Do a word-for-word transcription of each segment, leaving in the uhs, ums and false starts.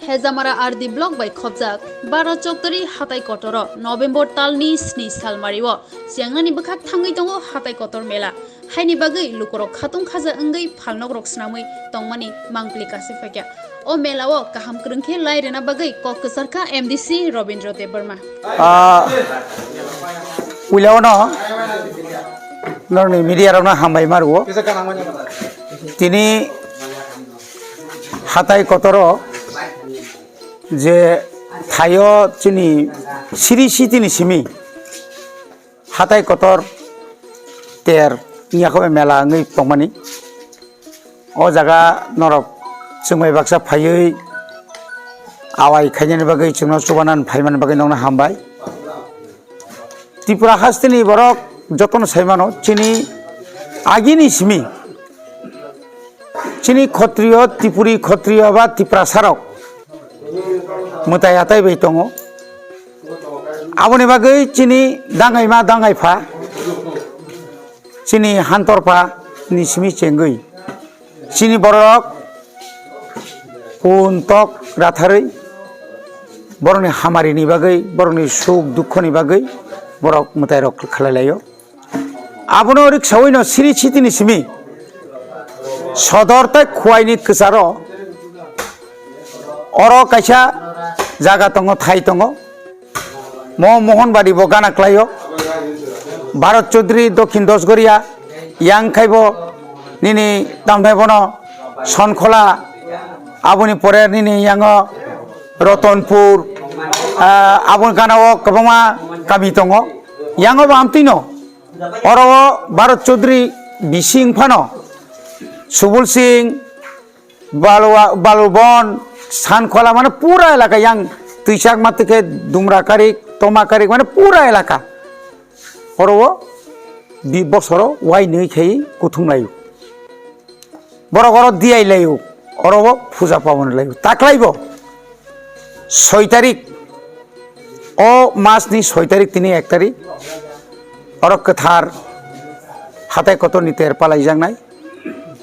Hejamara R D block bai khopjak Baro Choktori hatai kotoro November talni sni salmario chengnani bwkhak thangwi tongo hatai kotor mela. Haini bagwi lukurok khatung khaja wngwi phalnokrok swnamwi tongmani mangpili kasi phaikha. O mela o kaham kwrwng khe lai rwna bagwi kok kwcharkha M D C Robindra Debbarma. Ah, puila ono norokni media rokno hambai ma rwo. Tini hatai kotoro je thaio chini siri sitini simi hatai kotor ter wngya khe mela wngwi tongmani. O jaga norok chwngbai baksa phaiwi awai khainani bagwi chwngno chubanan phaimani bagwi nokno hambai. Tripura hasteni borok jotono saimano chini agini simi chini khotriyo, Tripuri khotriyo ba Tiprasarok mwtai atai bai tongo. Aboni bagwi chini dangaima dangaipha, chini hantorpha ni simi chengwi chini borok kun tok ratharwi borokni hamarini bagwi, borokni suk dukhoni bagwi borok mwtairok khlai laio. Abono riksawi no siri sitini simi sodor tei khuaini kwcharo oro kaisa jaga tongo, thai tongo. Mo Mohanbadi bo gana klaio. Bharat Chaudhary Dokhin Dosgoria, yang khai bo nini tamthai bono Sonkhola, aboni pore nini yango Ratanpur, ah, aboni gana o kwbangma kami tongo. Yango bo amtwino oro o Bharat Chaudhary bising phano Subul Singh, Balwa-, Balubon, Sankhola mane pura elaka yang twichak ma tike Dumra Karik, Toma Karik mane pura elaka. Oro o bi bosoro wai nwi khai kuthum laio. Borok oro diyai laio. Oro o puja pabon laio. Taklai bo soi tarik, o mas ni soi tarik tini ek tarik, oro kwthar hatai kotor ni ter palai jaknai.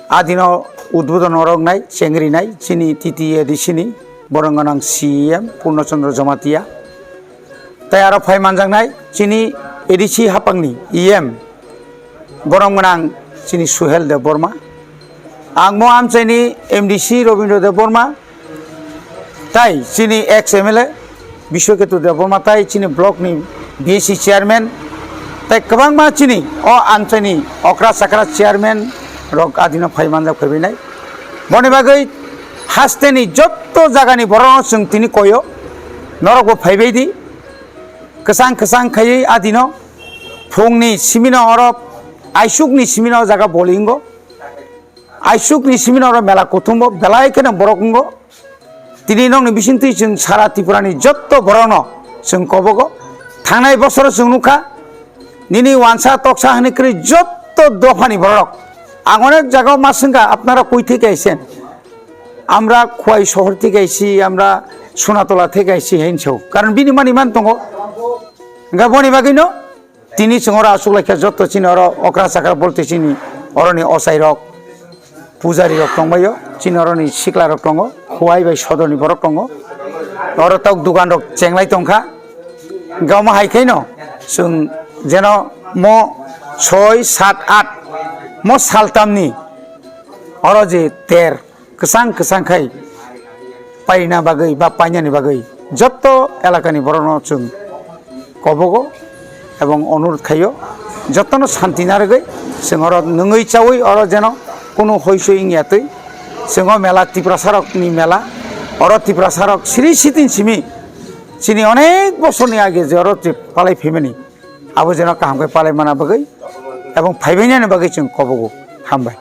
Adino udbodon oroknai, chengrinai, chini T T A D C ni borok gwnang C E M Purno Chandra Jamatia. Tai aro phai manjaknai, chini A D C hapangni E M borok gwnang chini Suhel Debbarma. Ang mo amchaini M D C Robindra Debbarma. Tai chini ex M L A Biswaketu Debbarma, tai chini block ni B C chairman, tai kwbangma chini o amchaini okra chakra chairman rok adino phai manjak phaibainai. Boni bagwi hasteni jotto jagani borokno chwng tini koyo, norokbo phaibai di. Kwchang kwchang khaiwi adino phungni simino oro aisukni simino o jaga bowlingo. Aisukni simino oro mela kuthumbo belai kheno borok wngo. Tini nokni bisingtwi chwng sara Tripurani jotto borokno chwng kobogo. Thangnai bosoro chwng nukha, nini wansa toksa hwnwi kwrwi jotto dophani borok. Ang onek jagao ma swngkha, "Apnara koi theke aisen?" "Amra Khwai sohor theke aisi, amra Sonatola theke aisi," hinwi sao. Karon bini mani man tongo. Hwnkhe boni bagwino Tini chwng oro aswk laikha, jotto chini oro okra chakra bolte chini oroni ochairok, pujarirok tongbaio, chini oroni siklarok tongo, Khwai bai sodorni borok tongo. Oro tok duganrok chenglai tongkha. Hwnkhe omo hai khaino chwng jeno mo soi, sat, at mo saltamni oro je ter kwchang kwchang khai paina bagwi ba painani bagwi jotto elakani borokno chwng kobogo ebong onurot khaio, jottono santi narwgwi chwng oro nwngwi chawi oro jeno kunu hoi soi wngya twi. Chwng o mela Tiprasarokni mela, oro Tiprasarok siri sitin simi chini onek bosorni age je oro twi palai phaimani, abo jeno kaham khe palai mana bagwi ebong phaibainani bagwi chwng kobogo. Hambai.